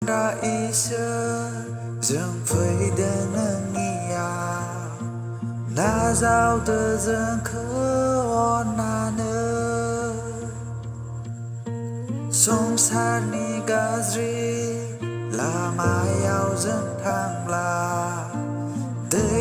दा इसोर जों फैदों नोंनिया नाजावदो जोंखौ अननानै संसारनि गाज्रि लामायाव जों थांब्ला दै